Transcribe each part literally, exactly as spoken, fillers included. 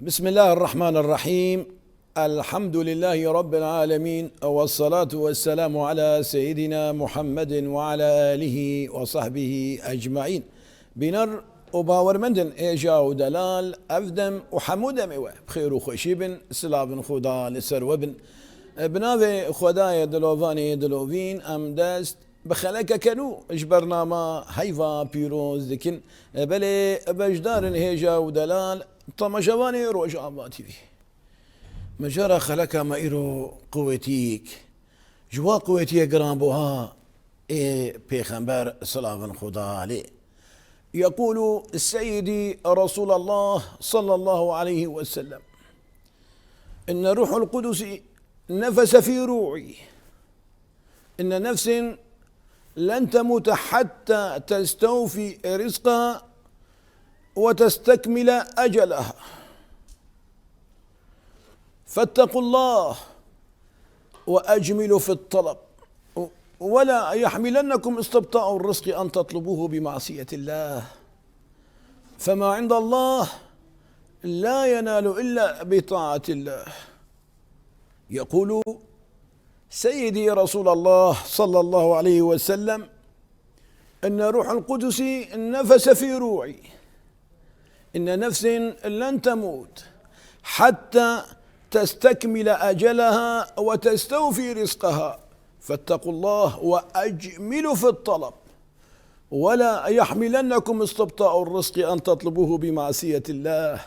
بسم الله الرحمن الرحيم. الحمد لله رب العالمين. والصلاة والسلام على سيدنا محمد وعلى آله وصحبه أجمعين. Bîner û bawermendin hêja û delal, ev dem û hemû demê we bi xêr û xweşî bin, silavin Xuda li ser we bin. Bi navê Xwedayê dilovanê dilovîn em dest bi xelekeke nû ji bernama heyva pîroz dikin. Belê beşdarin hêja û delal, temaşevanê Rojava T V. Mijara xeleka me îro quwetiyek, ji wa quwetiyê giranbuha ê Pêxember, silavin Xuda lê. يقول سيدي رسول الله صلى الله عليه وسلم: إن روح القدس نفس في روعي، إن نفس لن تموت حتى تستوفي رزقها وتستكمل أجلها، فاتقوا الله وأجملوا في الطلب، ولا يحملنكم استبطاء الرزق أن تطلبوه بمعصية الله، فما عند الله لا ينال إلا بطاعة الله. يقول سيدي رسول الله صلى الله عليه وسلم: إن روح القدس نفس في روعي، إن نفس لن تموت حتى تستكمل أجلها وتستوفي رزقها، فاتقوا الله وأجملوا في الطلب، ولا يحملنكم استبطاء الرزق أن تطلبوه بمعصية الله،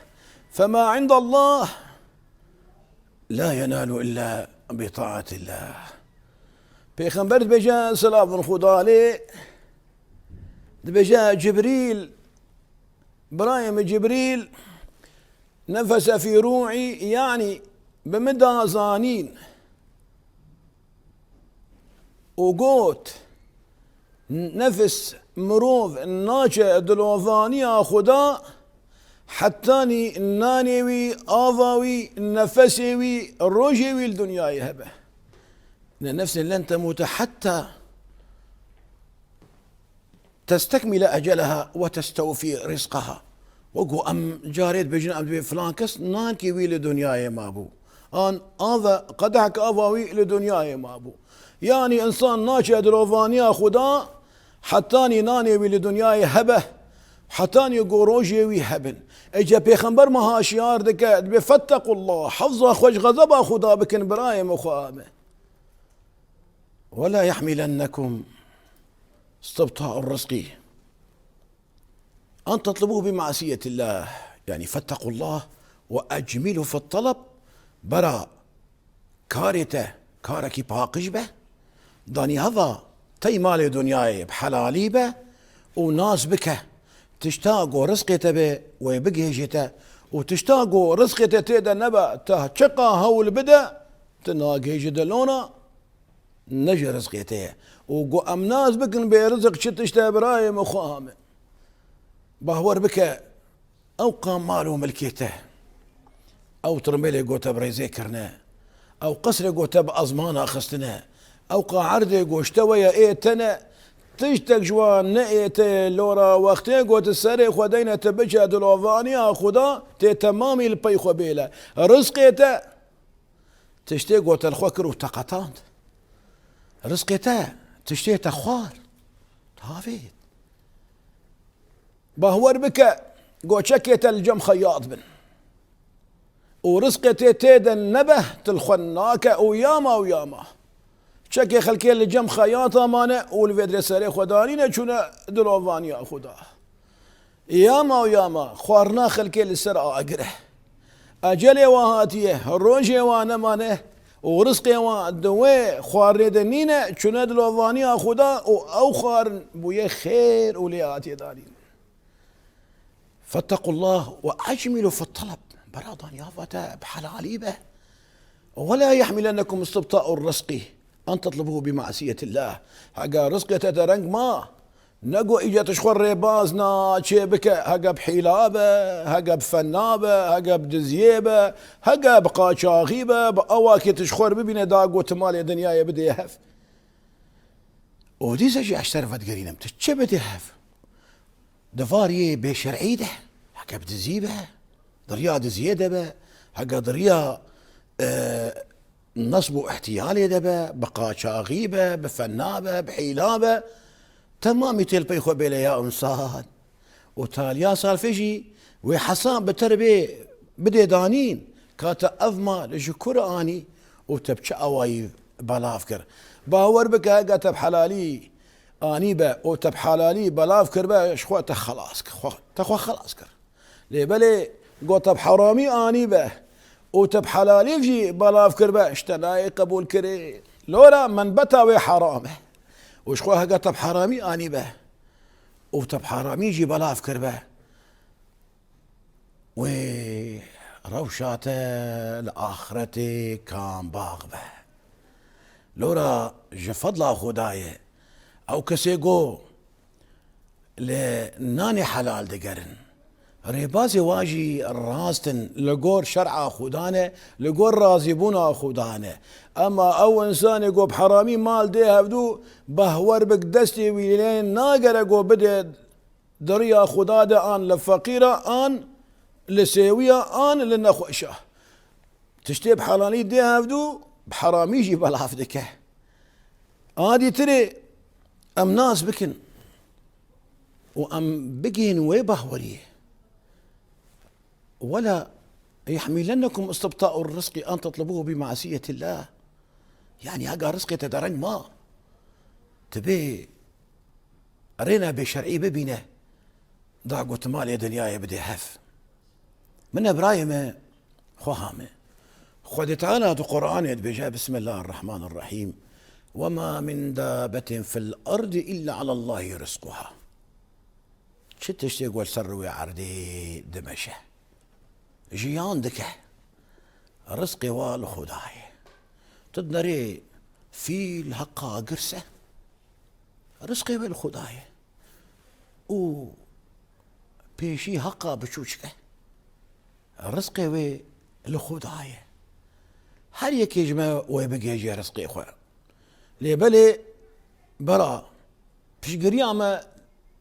فما عند الله لا ينال إلا بطاعة الله. Pêxember dibêje, silavin Xuda lê, dibêje Cibrîl, birayê min Cibrîl, nefese fî rû'î, yanî bi min da zanîn û got, nefis mirov naçe dilovaniya Xuda, hetanî nanê wî, ava wî, nefesê wî, rojê wî li dinyayê hebe. Ne nefsin len temûte heta testekmile eceleha ve testewfî rizqaha. Wekû em carê dibêjin, em dibê filan kes nankê wî li dinyayê mabû. An ava, qedehek ava wî li dinyayê mabû. Yanî însan naçe dilovaniya Xuda, hetanî nanê wî li dinyayê hebe, hetanî ku rojê wî hebin. Ece Pêxember me haşiyar dike, dibê, "Fettequllah, hefza xwe ji xezeba Xuda bikin, birayê min xwe me." "Ve la yehmîlennekum istibta'ur rizqî an tetlubû bi masiyetillah." Yanî, "Fettequllah ve ecmîlû fit talab." Bera karê te karekî paqij be, danî heva tey malê dinyayê bi helalî be û nas bike. Tişta ku rizqê te be, wê bigihêjê te û tişta ku rizqê te tê de nebe, te çiqa hewl bide, tu nagihêjî dilona, ne ji rizqê te ye. Û ku em nas bikin bê rizq çi tişt e, birayê min xweha min. Bahwer bike, ew qa mal û milkê te, ew tirmêlê ku te bi rêzê kirine, ew qisrê ku te bi ezmana xistine, ew qa erdê ku ji te we ye ê te ne, tiştek ji wan ne ê te ye, lora wextê ku tu serê xwe deyne tu biçe dilovaniya Xuda, tê temamî li pey xwe bêle. Rizqê te, tiştê ku te li xwe kir û te qetand. Rizqê te, tiştê te xwar, tavêt. Bahwer bike, ku çekê te li cem xeyat bin û rizqê tê tê de nebe, tu li xwe nake û yama û yama. Çekê xelkê li cem xeyata mane û li vê dirê serê xwe danîne, çûne dilovaniya Xuda. Yama û yama, xwarina xelkê li ser agir e. Ecelê wan hatiye, rojê wan nemane û rizqê wan di wê xwarinê de nîne, çûne dilovaniya Xuda û ew xwarin bûye xêr û lê hatiye danîn. Fettequllah ve ecmîlû fit talab. Bera danî ava te bi helalî be. Ve la yehmîlennekum istibta'ur rizqî an tetlubû bi masiyetillah. Hega rizqê te dereng ma, ne ku îca tu ji xwe rêbaz na çê bike, hege bi hîla be, hege bi fena be, hege bi diziyê be, hege bi qaçaxî be, bi awakê tu ji xwe bibîne da ku tu malê dinyayê bidê hev. Û dîse jî ez ji te re vedigerînim, tu çi bidê hev? Di variyê bêşer'î de, heke bi dizî be, di riya diziyê de be, heke di riya, e, nesb û ihtiyalê de be, bi qaçaxî be, bi fena be, bi hîla be, temamî tê li pey xwe bêle ya însan. Û taliya salfê jî wê hesab bi te re bê bidê danîn, ka te ev mal ji ku re anî û te bi çi awayî belav kir. Bawer bike, heke te bi helalî anî be û te bi helalî belav kir be, ji xwe te xelas kir, xwe, te xwe xelas kir. Lê belê got te bi heramî anî be û te bi helalî jî belav kir be, ji te nayê qebûl kirê. Lora menbeta wê heram e. Û ji xwe heke te bi heramî anî be û te bi heramî jî belav kir be, wê rewşa te li axretê kambax be. Lora ji fedla Xwedayê ew kesê ku li nanê helal digerin, rêbazê wa jî rast in, li gor şer'a Xudan e, li gor razîbûna Xudan e. Ema ew însanê ku bi heramî mal dê hevdû, behwer bik destê wî lê nagere ku bidê di riya Xuda de an li feqîra, an li sêwiya, an li nexweşa. Tiştê bi helalî dê hevdû, bi heramî jî belav dike. A dîtirê em nas bikin û em bigihên wê bahweriyê. ولا يحملنكم استبطاء الرزق أن تطلبوه بمعصية الله. Yani hega rizqê te dereng ma, tu bê rêna bêşer'î bibîne, da ku tu malê dinyayê bidê hev. Min e birayê me, xweha me. Xwedê Teala di Qur'anê dibêje, Bismillahirrahmanirrahîm. وما من دابة في الأرض إلا على الله رزقها. Çi tiştê ku li ser rûyê erdê dimeşe, jiyan dike, rizqê wa li Xwedayê. Tu dinerê fîl heqa girs e, rizqê wê li Xwedayê. Û pêşî heqa biçûçik e. Rizqê wê li Xwedayê. Her yekê ji me wê bigihêje rizqê xwe. Lê belê bera piştgiriya me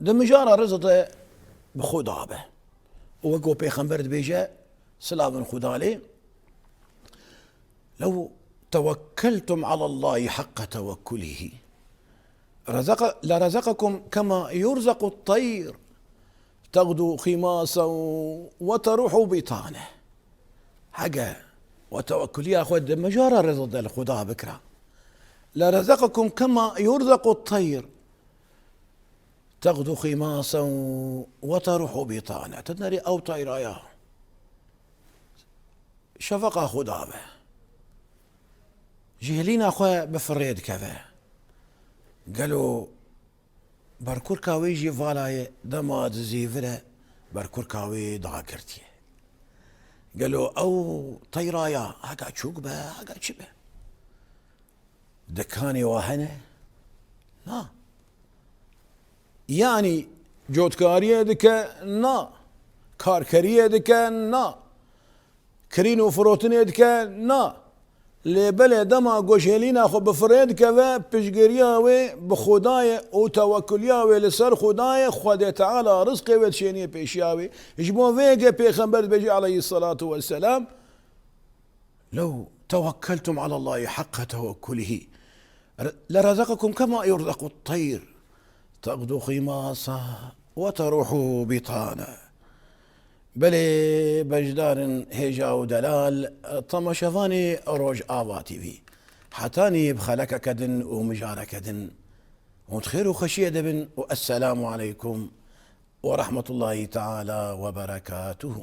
di mijara rizq de bi Xweda be. Û wek ku Pêxember dibêje, silavên Xweda lê, لو توكلتم على الله حق توكله رزق-، لرزقكم كما يرزق الطير تغدو خماصا وتروح بطانا. Hege we tewekkuliya xwe di mijara rizq de li Xuda bikira. لرزقكم كما يرزق الطير تغدو خماصا وتروح بطانا. Tu nerê ew tayraya şefeqa Xuda be. Ji hêlîna xwe bi firê dikeve. Gelo berkurka wê jî vala ye, dema dizîvire berkurka wê dagirtiye. Gelo ew teyraya heka çûk be, heka çi be? Dikanê wa hene? Na. Yanî cotkariyê dike? Na. Karkeriyê dike? Na. Kirîn û firotinê dike? Na. Lê belê dema ku ji hêlîna xwe bi firê dikeve, piştgiriya wê bi Xwedayê û tewekkuliya wê li ser Xwedayê, Xwedê Teala rizqê wê dişêniye pêşiya wê. Ji bo vê yekê Pêxember dibêje aleyhisselatu vesselam, لو توكلتم على الله حق توكله لرزقكم كما يرزق الطير تغدو خماصا وتروح بطانا. Belê beşdarên hêja û delal, temaşevanê Rojava T V. Hetanî bi xelekeke din û mijareke din hûn di xêr û xweşiyê de bin û السلام عليكم ورحمة الله تعالى وبركاته.